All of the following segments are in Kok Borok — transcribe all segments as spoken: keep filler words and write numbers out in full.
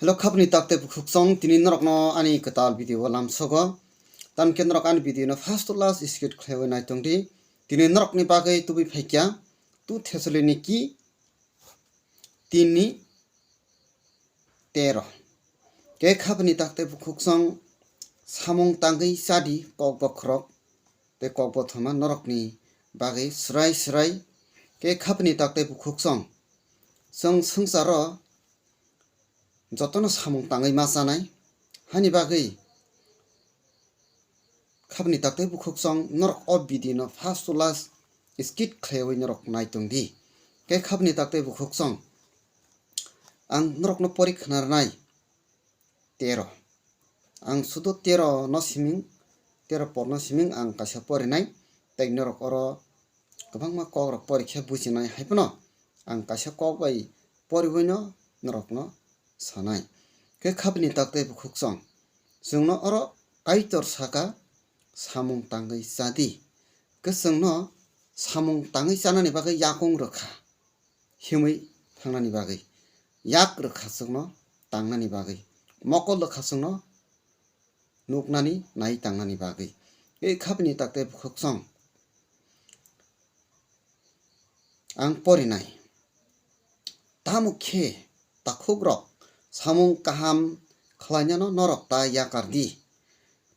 Hello, khapni takte bukhuk song, tini norokno ani kwtal video o lamsogo. Tamkhe norok ani video no first to last skip khlaiwi nai tongdi. Tini norokni bagwi tubui phaikya, tu Thessaloniki tini tero. Khe khapni takte bukhuk song, samung tangwi chadi kok bokhorok tei kok bothoma norokni bagwi swrai swrai. Khe khapni takte bukhuk song, chwng swngcharo jotono samung tangwi ma chanai. Hani bagwi khapni takte bukhuk song, norok o video no first to last skip khlaiwi norok nai tongdi. Khe khapni takte bukhuk song, ang norokno pori khna rwnai tero. Ang sudo tero no siming, tero por no siming ang kaisa porinai. Tei norok oro kwbangma kok rok pori khe bujinai hai phano ang kaisa kok bai poriwi no norokno sanai. Khe khapni takte bukhuk song, chwngno oro Kaitor saka, samung tangwi chadi. Khe chwngno samung tangwi chanani bagwi yakung rwkha, himwi thangnani bagwi, yak rwkha chwngno tangnani bagwi, mokol rwkha chwngno nuknani nai tangnani bagwi. Khe khapni takte bukhuk song, ang porinai. Tamo khe takhukrok samung kaham khlainano norok ta yakar di.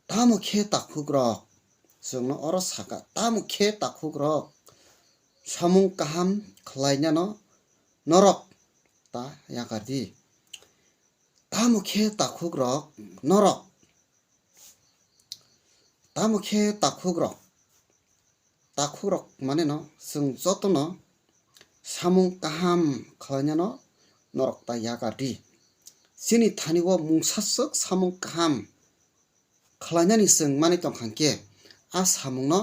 Tamo khe takhukrok, chwngno oro saka, tamo khe takhukrok samung kaham khlainano norok ta yakar di. Tamo khe takhukrok norok, tamo khe takhukrok, takhukrok maneno chwng jotono samung kaham khlainano norok ta yakar di. Chini thani o mungsaswk samung kaham khlainani chwng manwi tongkha khe, a samungno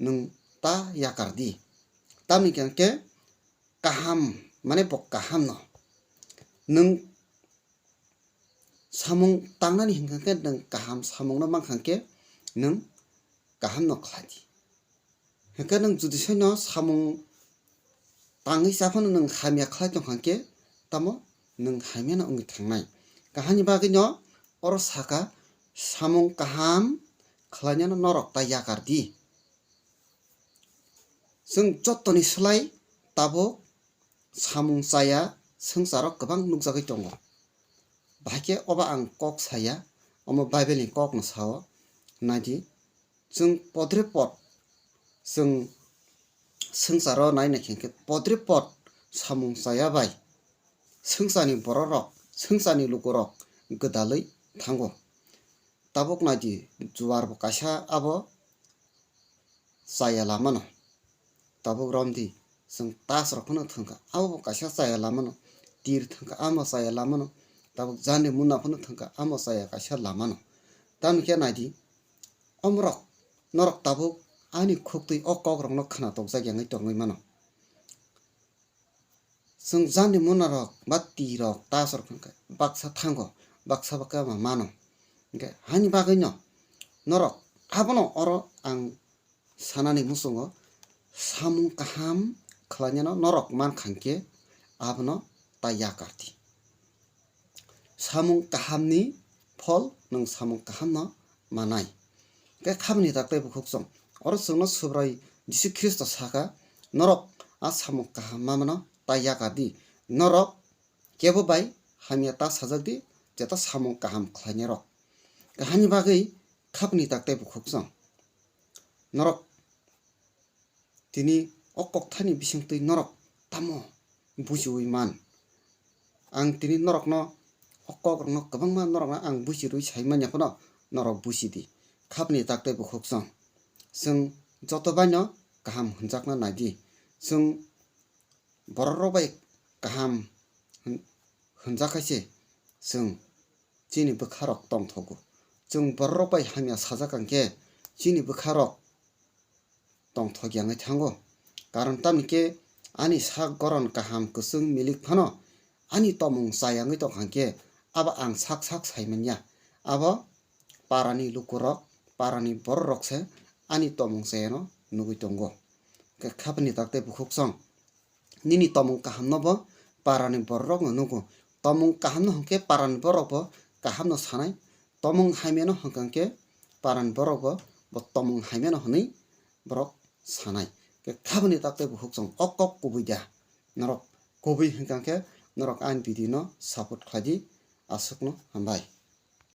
nwng ta yakar di. Tamni hwnkhe kaham, mane bo kahamno nwng samung tangnani hwnkha khe nwng kaham samungno mankha khe nwng kahamno khlai di. Hwnkhe nwng judi soino samung tangwi cha phano nwng hamya khlai tongkha khe tamo nwng hamyano wngwi thangnai. Kahani bagwino oro saka, samung kaham khlainano norok ta yakar di. Chwng jottoni slai tabuk samung chaya swngcharo kwbang nukjagwi tongo. Bahai khe obo ang kok saya, omo Bible ni kokno sao, naidi. Chwng podre pod, chwng swngcharo nai naikhe khe podre pod samung chaya bai swngcharni bororok, swngcharni lukurok gwdalwi thango. Tabuk naidi, juar bo kaisa abo chaya lamano. Tabuk romdi, chwng tas rok phano thwngkha, abo bo kaisa chaya lamano. Tir thwngkha, amo chaya lamano. Tabuk jandi muna phano thwngkha, amo chaya kaisa lamano. Tamni khe naidi, omorok, norok tabuk ani khuktwi o kokrokno khna tokjak yangwi tongwi mano. Chwng jani munarok ba tirok tasrok hwnkhe baksa thango, baksa baksa ma mano. Hwnkhe hani bagwino norok abono oro ang sanani muchungo samung kaham khlainano norok mankha hwnkhe abono ta yakardi. Samung kahamni phol nwng samung kahamno manai. Khe khabni dak tei bukhuk chwng. Oro chwngno Subrai Jisu Khristo saka, "Norok a samung kaham mamano ta yakar di. Norok kebo bai hamya ta sajak di, jeta samung kaham khlainai rok." Khe hani bagwi khabni dak tei bukhuk chwng. Norok tini o kokthani bisingtwi norok tamo buchiui man? Ang tini norokno o kokrokno kwbangma norokno ang buchirwi sai manya phano norok buchidi. Khabni dak tei bukhuk chwng. Chwng joto baino kaham hwnjakna naidi. Chwng bororok bai kaham hwn-, hwnjak khe se chwng chini bwkharok tongthogo. Chwng bororok bai hamya sajak hwnkhe chini bwkharok tongthok yangwi thango. Karon tamni khe ani sak goron kaham kwchwng milik phano ani tomung cha yangwi tongkha hwnkhe abo ang sak sak sai manya. Abo parani lukurok, parani bororok se ani tomung chayano nugwi tongo. Khe khabni dak tei bukhuk chwng. Nini tomung kahamno bo parani bororokno nugo, Tomung kahamno hwnkhe parani borok bo kahamno sanai, tomung hamyano hwnkhe paran borok bo, bo tomung hamyano hwnwi borok sanai. Khe khaboni takte bukhuk chwng kok kok kubui da. Norok kubui hwnkha khe norok ani video no support khlai di. Aswkno hambai.